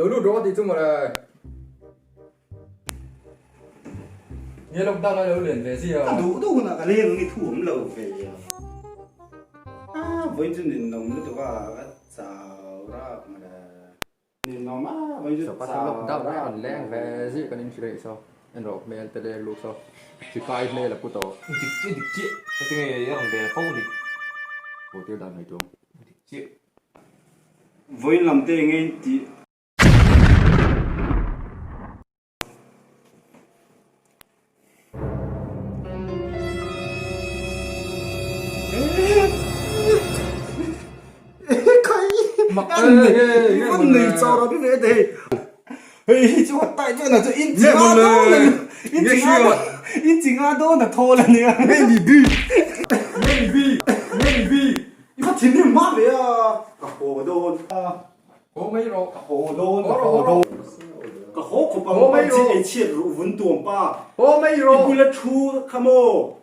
Lo lut rawh ka tih chu mawle. Nge lockdown a lo len ve zia. Ka duh duh hunah ka leng ang i thu awm lo ve a. Ah vawiin chu ninawm lutuk a ka chau rap mawle. Ninawm a vawiin chu chau Lockdown a rawn leng ve zia kan inhre rih saw. En rawh hmel te leng lut saw. Chi kai hmel a pu tawh. Dik chiah dik chiah ka ti nge a rawn bel fo ni. Haw tir dan mai tum. Dik chiah. Vawiin lam te enge in tih. Haw mai rawh. Ka haw dawn, ka haw dawn. Ka haw khawp ang Haw mai chi rawh. ei chhiat ruh vun tuam pa. Haw mai rawh. I bula thu kha maw?